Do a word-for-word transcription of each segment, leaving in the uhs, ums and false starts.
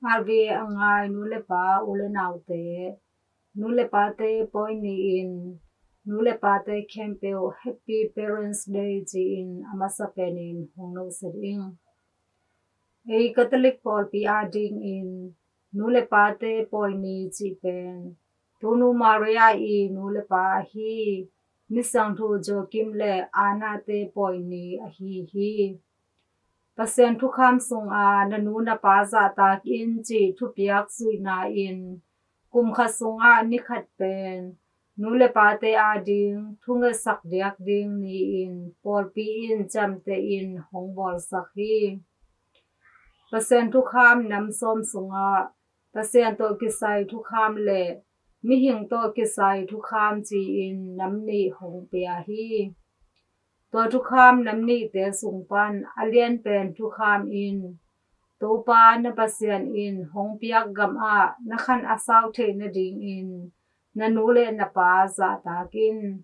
R V A a ngai nu le pa, u le naute, nu le pate pawi ni-in nu le pate khempeuh Happy Parents' Day ci-in a masa penin hong nohsa ding. Ei Catholic pawlpi adingin nu le pate pawi ni cih pen Tunu Maria i nu le pa ahi Misiangtho Joachim le Anna-te pawi ni ahi hi. Pasian thukham sunga na nu na pa zahtak in cih thupiak zuihna in kum khat sungah ni khat pen nu le pate ading thungetsak diak ding ni-in pawlpi in ciamteh in hong bawlsak hi. Pasian thukham nam sawm sungah Pasian tawh kisai thukham le mihing tawh kisai thukham ci-in nam nih hong pia hi. Tua thukham nam nihte sung pan a lian pen thukham in Topa na Pasian in hong piak gamah na khan a sau theih nadingin na nu le na pa zahtak in.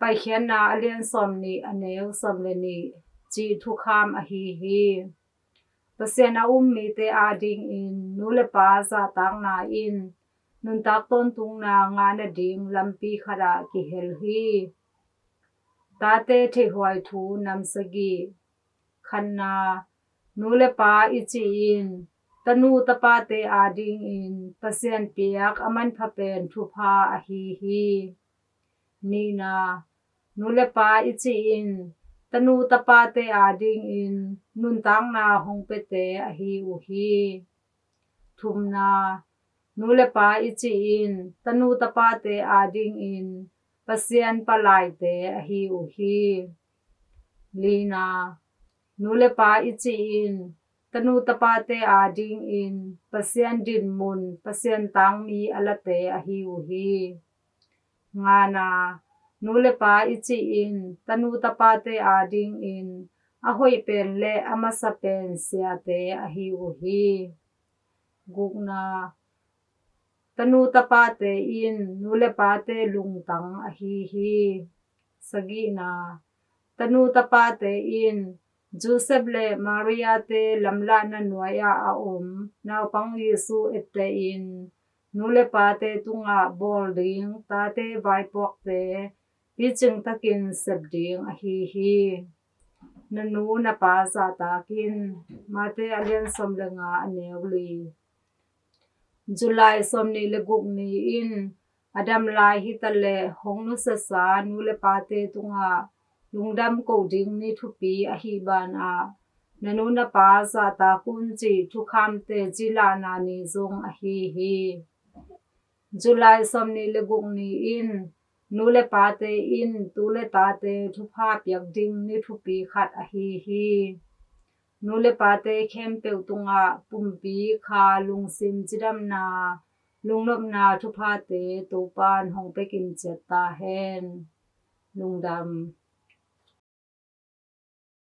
Paikhiatna a lian sawm nih a neu sawm le nih cih thukham ahi hi. Pasian a um mite adingin nu le pa zahtakna in nuntak tawntungna ngah nading lampi khatah kihel hi. Tate theihhuai thu nam sagih. Khatna, nu le pa i cih in tanu tapate adingin Pasian piak a manpha pen thupha ahi hi. Nihna, nu le pa i cih in tanu tapate adingin nuntakna hong piate ahi uh hi. Thumna, nu le pa i cih in tanu tapate adingin Pasian palaite ahi uh hi. Lina, nu le pa i cih in tanu tapate adingin Pasian dinmun, Pasian tangmi a late ahi uh hi. Ngana, nu le pa i cih in tanu tapate adingin a hoih pen le a masa pen siate ahi uh hi. Gukna, tanu tapate in nu le pate lungtang ahi hi. Sagihna, tanu tapate in Joseph le Maria-te lamlahna nuai-ah a om naupang Jesu ettehin nu le pate tungah bawl ding tate vaipuakte picing takin sep ding ahi hi. Na nu na pa zahtak in. Mate a lian sawm le nga a neu li. July sawm nih le guk ni-in a dam lai hitaleh hong nusiasa nu le pate tungah lungdam ko ding ni thupi ahi banah na nu na pa zahtak un cih thukhamte cilahna ni zong ahi hi. July sawm nih le guk ni-in nu le pate in tu le tate thupha piak ding ni thupi khat ahi hi. Nu le pate khempeuh tungah pumpi kha lungsim cidamna, lungnopna thuphate Topan hong pekin ciat ta hen. Lungdam.